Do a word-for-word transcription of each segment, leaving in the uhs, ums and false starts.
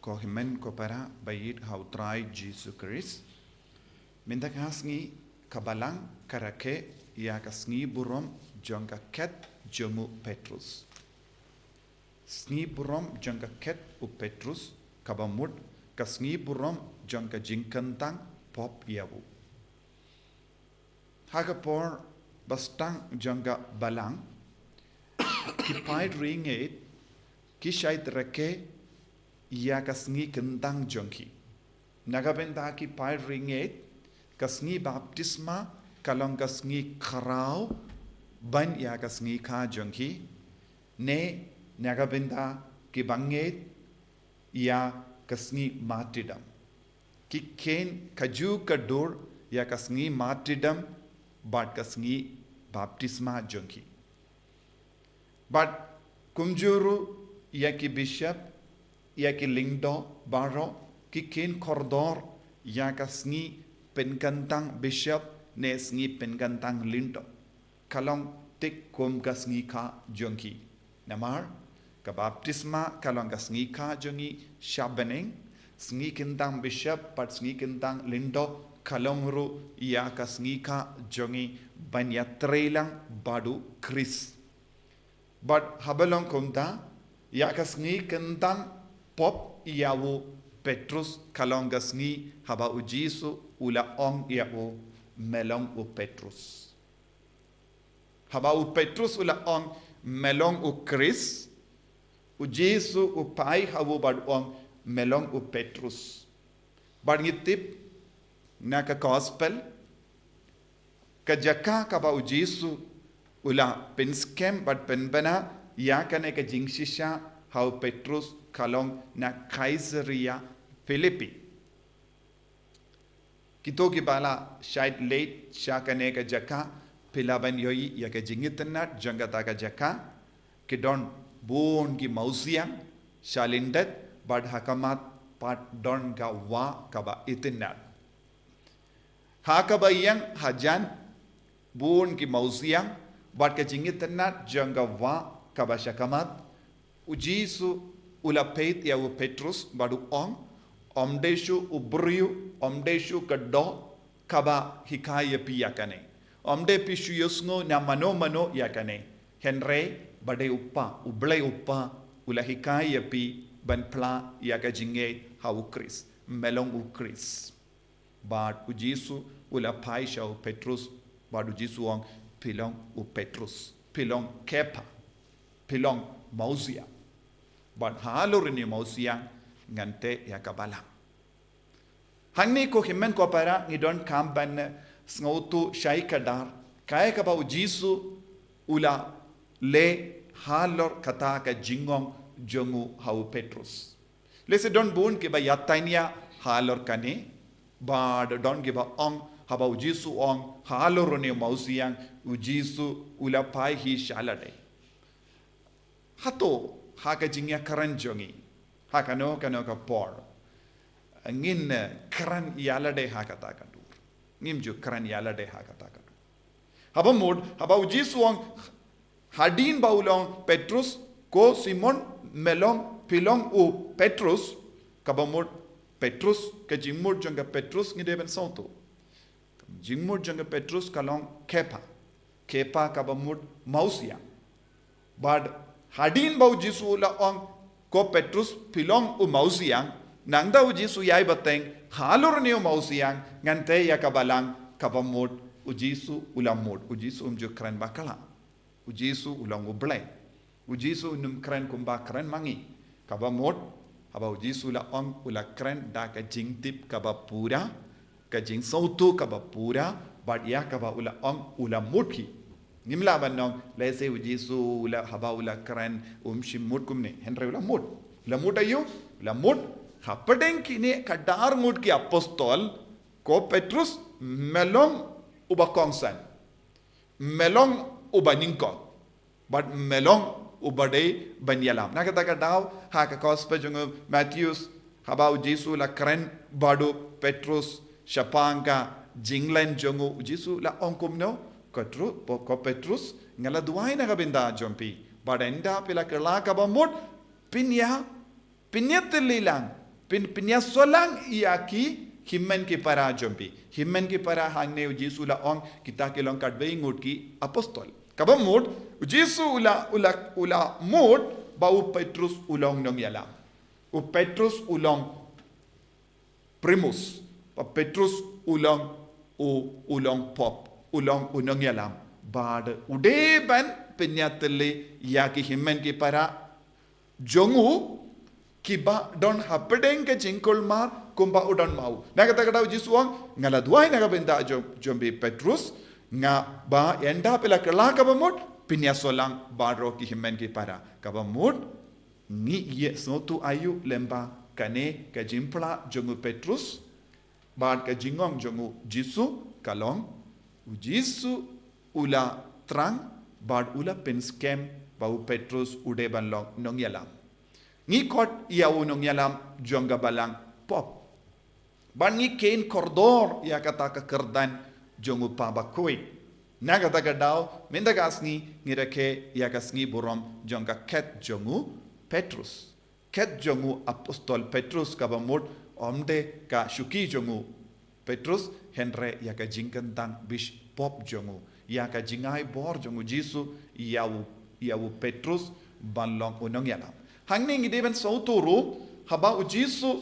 Ko hynmen ko para ba ïeit ha u Trai Jisu Khrist. Mynta ka sngi ka Balang ka rakhe ïa ka sngi burom jong ka khet jong u Petrus. Sngi burom jong ka khet u Petrus kaba mut ka sngi burom jong ka jingkyntang pop ïa u. Ha ka por ba sdang jong ka Balang, ki paid riewngeit ki shait rakhe ïa ka sngi kyntang jong ki. Na ka bynta ki paid riewngeit, ka sngi baptisma ka long ka sngi khraw ban ïa ka sngi kha jong ki, ne na ka bynta ki bangeit ïa ka sngi martyrdom. Ki kheiñ ka ju ka dur ïa ka sngi martyrdom bad ka sngi baptisma jong ki. Bad kumjuh ruh ïa ki bishop, ïa ki lyngdoh baroh, ki kheiñ kordor ïa ka sngi pynkyntang bishop ne sngi pynkyntang lyngdoh. Ka long tik kum ka sngi kha jong ki. Namar ka baptisma ka long ka sngi kha jong ngi sha bneng, sngi kyntang bishop bad sngi kyntang lyngdoh ka long ruh ïa ka sngi kha jong ngi ban ïatrei lang bad u Khrist. Bad haba long kumta, ïa ka sngi kyntang pop ïa u Petrus ka long ka sngi haba u Jisu u la ong ïa u, me long u Petrus. Haba u Petrus u la ong, me long u Khrist, u Jisu u phai ha u bad ong, me long u Petrus. Bad ngi tip na ka gospel, ka jaka kaba u Jisu u la pynskhem bad pynbna ïa kane ka jingshisha ha u Petrus ka long na Caesarea Philippi. Kito kiba la shait leit sha kane ka jaka, phi lah ban ïohi ïa ka jingitynnad jong kata ka jaka. Ki don bun ki mawsiang sha lyndet bad ha khmat pat don ka wah kaba itynnad. Ha kaba ïeng hajan bun ki mawsiang bad ka jingitynnad jong ka wah kaba sha khmat, u Jisu u la peit ïa u Petrus bad u ong, ym dei shuh u briew, ym dei shuh ka doh kaba hikai ïa phi ïa kane. Ym dei phi shu ïohsngew na mano mano ïa kane. Hynrei ba dei u Kpa, u Blei u Kpa u la hikai ïa phi ban phla ïa ka jingngeit ha u Khrist. Me long u Khrist. Bad u Jisu u la phai sha u Petrus, bad u Jisu u ong, phi long u Petrus, phi long Kepha, phi long mawsiang. Bad halor une u mawsiang ngan teh ïa ka Balang. Hangne ko hynmen ko para ngi donkam ban sngewthuh shai kdar kaei kaba u Jisu u la leh halor kata ka jingong jong u ha u Petrus. Lehse don bun kiba ïathuh ïa halor kane, bad don kiba ong haba u Jisu u ong halor une u mawsiang, u Jisu u la phai hi sha lade. Hato ha ka jingïakren jong ngi ha kano kano ka por ngin kren ïa lade ha kata ka dur? Ngim ju kren ïa lade ha kata ka dur. Haba mut, haba u Jisu u ong, hadien ba u la ong Petrus, ko Simon, me long, phi long u Petrus, kaba mut Petrus, ka jingmut jong ka Petrus ngi dei ban sngewthuh. Jingmut jong ka Petrus ka long Kepha. Kepha kaba mut mawsiang. Bad hadien ba u Jisu u la ong, ko Petrus, phi long u mawsiang, nangta u Jisu u ïai bteng, halor une u mawsiang ngan teh ïa ka Balang, kaba mut u Jisu u la mut, u Jisu um ju kren bakla. U Jisu u long u Blei. U Jisu um kren kumba kren ma ngi. Kaba mut, haba u Jisu u la ong, u la kren da ka jingtip kaba pura, ka jingsngewthuh kaba pura, bad ïa kaba u la ong u la mut hi. Ngim lah ban ong lehse u Jisu u la, haba u la kren um shym mut kumne. Hynrei u la mut. U la mut aïu? U la mut hapdeng kine ka dar ngut ki apostol, ko Petrus, me long uba kongsan, me long uba nyngkong, bad me long uba dei ban ïalam. Na kata ka daw ha ka gospel jong u Mathaios, haba u Jisu u la kren bad u Petrus shaphang ka jinglen jong u, u Jisu u la ong kumno, ko Petru-, ko Petrus, nga la duwai na ka bynta jong phi, bad ynda phi la kylla kaba mut, phin ïa, phin ïatylli lang Pyn, pynïasoh lang ïa ki hynmen ki para jong phi. Hynmen ki para hangne u Jisu u la ong kita ki long katwei ngut ki apostol. Kaba mut, u Jisu u la, u la, u la mut ba u Petrus u long nongïalam. U Petrus u long primus. Ba Petrus u long u, u long pop. U long u nongïalam. Bad u dei ban pynïatylli ïa ki hynmen ki para jong u kiba don hapdeng ka jingkulmar kumba u don ma u. Na kata ka daw u Jisu u ong, nga la duwai na ka bynta jong, jong phi Petrus, nga ba ynda phi la kylla kaba mut, pynïasoh lang baroh ki hynmen ki para. Kaba mut, ngi ïohsngew tu aïu lyngba kane ka jingphla jong u Petrus, bad ka jingong jong u Jisu ka long, u Jisu u la thrang, bad u la pynskhem ba u Petrus u dei ban long nongïalam. Ngi khot ïa u nongïalam jong ka balang pop. Bad ngi kheiñ kordor ïa kata ka kyrdan jong u Kpa Bakhuid. Na kata ka daw, mynta ka sngi, ngi rakhe ïa ka sngi burom jong ka khet jong u Petrus. Khet jong u apostol Petrus kaba mut ym dei ka shuki jong u Petrus, hynrei ïa ka jingkyntang bish pop jong u. Ïa ka jingai bor jong u Jisu, ïa u, ïa u Petrus, ban long u nongïalam. Hangne ngi dei ban sngewthuh ruh, haba u Jisu,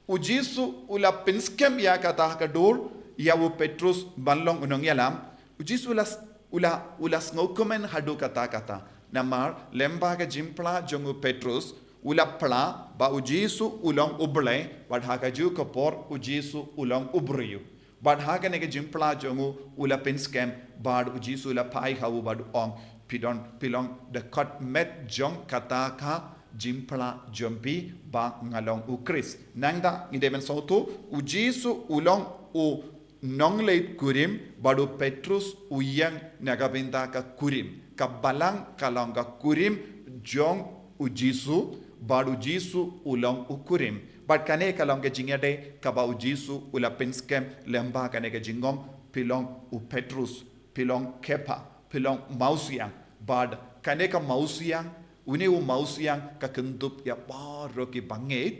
u Jisu u la pynskhem ïa kata ka dur, ïa u Petrus ban long u nongïalam, u Jisu u la, u la, u la sngewkmen haduh katta katta. Namar, lyngba ka jingphla jong u Petrus, u la phla, ba u Jisu u long u Blei, bad ha kajuh ka por u Jisu u long u briew. Bad ha kane ka jingphla jong u u la pynskhem, bad u Jisu u la phai ha u bad u ong, phi don, phi long da kot met jong kata ka jingphla jong phi ba nga long u Khrist. Nangta ngi dei ban sngewthuh, u Jisu u long u nongleit kurim, bad u Petrus u ïeng na ka bynta ka kurim. Ka balang ka long ka kurim jong u Jisu, bad u Jisu u long u kurim. Bad kane ka long ka jingïadei kaba u Jisu u la pynskhem lyngba kane ka jingong, phi long u Petrus, phi long Kepha, phi long mawsiang. Bad kane ka mawsiang, une u mawsiang ka kyndup ïa baroh ki bangeit,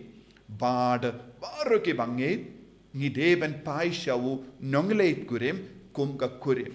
bad baroh ki bangeit, ngi dei ban phai sha u nongleit kurim kum ka kurim.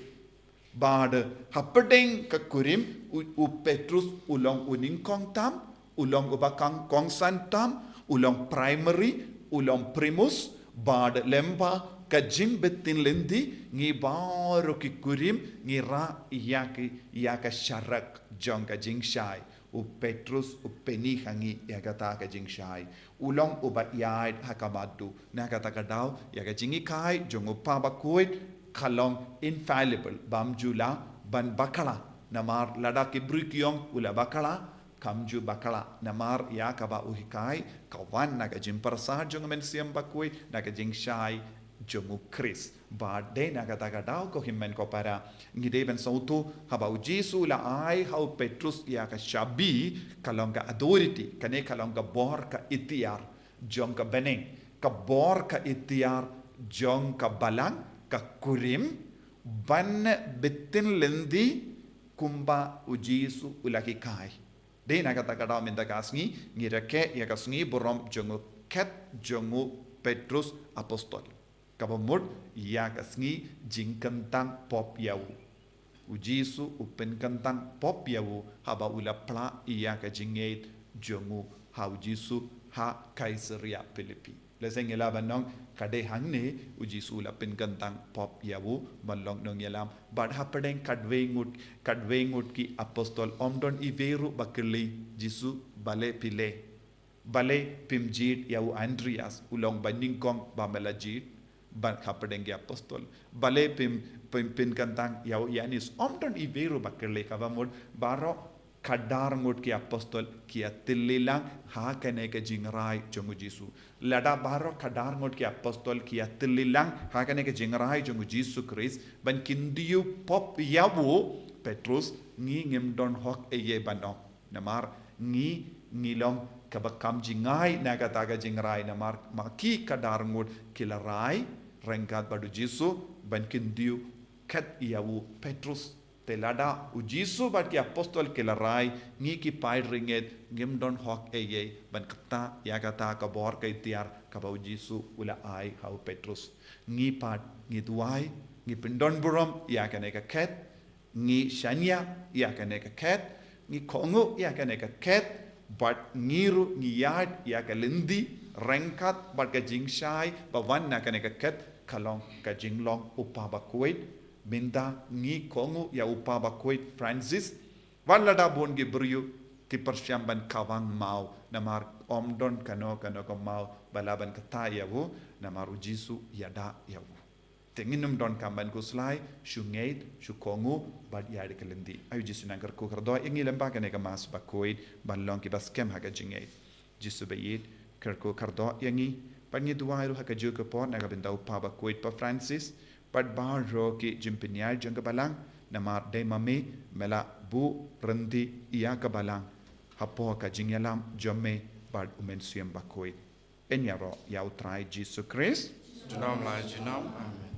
Bad hapdeng ka kurim, u, u Petrus u long u nyngkong tam, u long uba kongsan tam, u long primary, u long primus, bad lyngba ka jingbtin lynti, ngi baroh ki kurim, ngi rah ïa ki, ïa ka sharak jong ka jingshai. U Petrus u pyni ha ngi ïa kata ka jingshai. U long uba ïaid ha ka madu. Na kata ka daw, ïa ka jinghikai jong u Kpa Bakhuid ka long infallible, bym ju lah ban bakla. Namar lada ki briew ki ong u la bakla, kam ju bakla. Namar ïa kaba u hikai ka wan na ka jingpyrsad jong u Mynsiem Bakhuid, na ka jingshai jong u Khrist. Bad dei na kata ka daw ko hynmen ko para, ngi dei ban sngewthuh, haba u Jisu u la ai ha u Petrus ïa ka shabi, ka long ka authority, kane ka long ka bor ka iktiar jong ka bneng, ka bor ka iktiar jong ka balang, ka kurim, ban btin lynti kumba u Jisu u la hikai. Dei na kata ka daw mynta ka sngi, ngi rakhe ïa ka sngi burom jong u khet jong u Petrus apostol. Kaba mut ïa ka sngi jingkyntang pop ïa u. U Jisu u pynkyntang pop ïa u haba u la phla ïa ka jingngeit jong u ha u Jisu ha Kaisaria Philippi. Lehse ngi lah ban ong ka dei hangne u Jisu u la pynkyntang pop ïa u ban long nongïalam. Bad hapdeng katwei ngut, katwei ngut ki apostol ym don iwei ruh ba kylli Jisu balei phi leh. Balei phim jied ïa u Andreas, u long ba nyngkong ba me la jied, ba hapdeng ki apostol. Balei phim, phim, pynkyntang ïa u Ïanis, ym don iwei ruh ba kylli. Kaba mut baroh khadar ngut ki apostol ki ïatylli lang ha kane ka jingrai jong u Jisu. Lada baroh khadar ngut ki apostol ki ïatylli lang ha kane ka jingrai jong u Jisu Khrist, ban kyntiew pop ïa u Petrus, ngi ngim don hok ei ei ban ong. Namar ngi, ngi long kaba kham jingai na kata ka jingrai, namar ma ki khadar ngut ki la rai ryngkat bad u Jisu ban kyntiew khet ïa u Petrus. Te lada u Jisu bad ki apostol ki la rai, ngi ki paid ringit ngim don hok ei ei ban kata ïa kata ka bor ka iktiar kaba u Jisu u la ai ha u Petrus. Ngi pat ngi duwai, ngi pyndon burom ïa kane ka khet, ngi shaniah ïa kane ka khet, ngi kohnguh ïa kane ka khet, bad ngi ruh ngi ïaid ïa ka lynti ryngkat bad ka jingshai ba wan na kane ka khet, ka long ka jinglong u Pa Bakhuid. Mynta ngi kohnguh ïa u Pa Bakhuid Francis, wat lada bun ki briew ki pyrshang ban kawang maw, namar ym don kano kano ka maw ba lah ban kata ïa u, namar u Jisu ïada ïa u. Te ngin ym donkam ban khuslai, shu ngeit, shu kohnguh bad ïaid ka lynti. Ai u Jisu nang kyrkhu kyrdoh ïa ngi lyngba kane ka Mass Bakhuid ban long kiba skhem ha ka jingngeit. Jisu ba ïeit, kyrkhu kyrdoh ïa ngi, bad ngi duwai ruh ha kajuh ka por na ka bynta u Pa Bakhuid Pa Francis bad baroh ki jingpynïaid jong ka Balang, namar dei ma me me la buh ryntih ïa ka Balang hapoh ka jingïalam jong me bad u Mynsiem Bakhuid. Yn ïaroh ïa u Trai Jisu Khrist. Junom la junom. Amen.